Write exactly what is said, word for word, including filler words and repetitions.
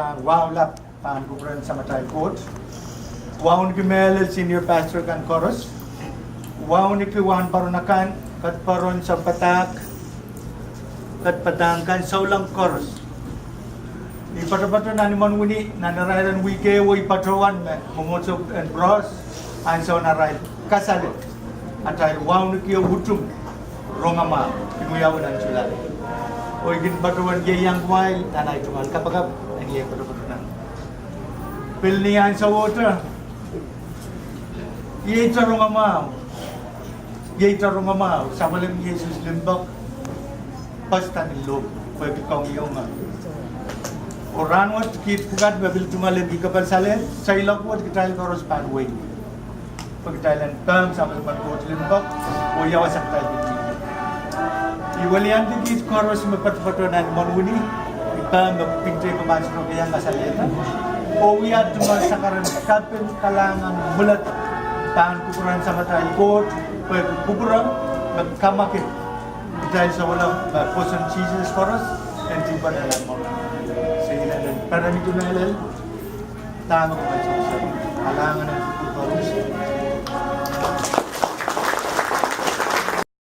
Pahn wahu lap pahn kupwuren Samatail Koht. Wauneki mehlel senior pastor kan koaros. Wauneki wahnpoaron akan, ketipoaron, sounpadahk, ketipadahk kan, souleng koaros. I poatopoato nan imwen wini nan irair en wihk ehu, oh i patohwan me mwomwohdiso en Prohs ansoun arail kasalehda atail wauneki utung rongamwahu kin wiawi nan July. Oh i kin patohwan ieiang kumwail nan ahi tungoal kapakap en iei poatopoato nan. Pil ni ansowohte, iei rongamwahu, iei rongamwahu, sapwellimen Sises limpoak, post nan lohpwu, pwehki komwi oh ngehi. Oh rahnwet kiht pwukat me pil tungoal limpoak, kepel salehl, seiloak wet kitail koaros pahn wehi. Pwe kitail en pehm sapwellimen Koht limpoak, oh ia wasa kitail kin. I weliandi kiht koaros me poatopoato nan imwen wini, i pehm me pwukat me pahn sohte iang kasalehda. Oh wia tungoal sakaren kaping, kalahngan, mwuledek pahn kupwuren Samatail Koht, pwe kupwure me kamwakid kitail souleng me pwoson Sises koaros en dihpwala nan imwen wini. Se inenen peremitunailel, dahme kumwail sohte, kalahngan en kupwur koaros.